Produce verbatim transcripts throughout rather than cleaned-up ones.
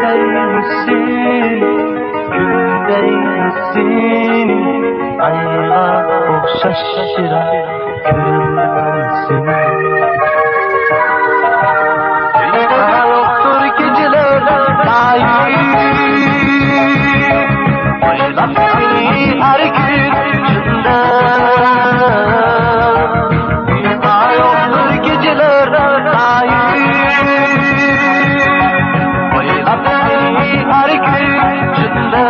دەيمىسىن، كۈن دەيمىسىن، ئايغا ئوخشاش شىرە كۆرەلمەن سېنى. يوقتۇر كېچىلەر دائىم، ئويلاپ سېنى ھەر كۈن چۈشۈمدە. يوقتۇر كېچىلەر دائىم، ئويلاپ سېنى ھەر كۈن چۈشۈمدە.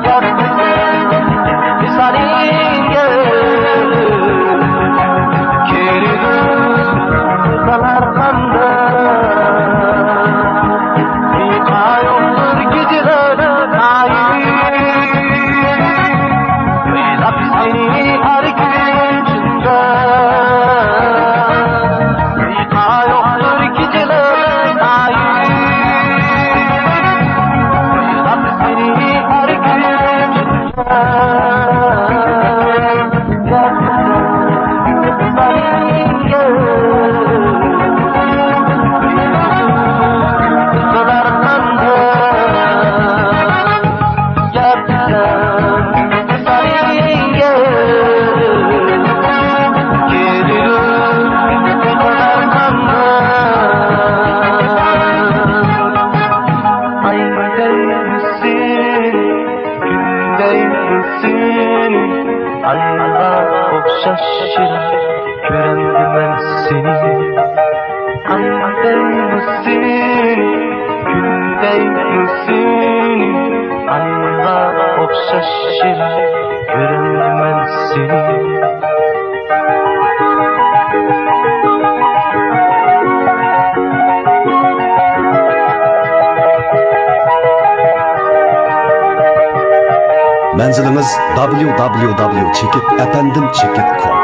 ياتمىسام ۋىسالىڭگە، كېلىدۇ قالار قانداق. يوقتۇر كېچىلەر دائىم، ئويلاپ سېنى ھەر كۈن چۈشۈمدە. يوقتۇر كېچىلەر دائىم، ئويلاپ سېنى ھەر كۈن چۈشۈمدە. ئايدەيمىسىن، كۈندەيمىسىن، ئايغا ئوخشاش شىرە كۆرەلمەن سېنى. ئايدەيمىسىن، كۈندەيمىسىن، ئايغا ئوخشاش شىرە كۆرەلمەن سېنى. مەنزىلىڭىز دابليۇ دابليۇ دابليۇ چېكىت ئەپەندىم چېكىت كوم.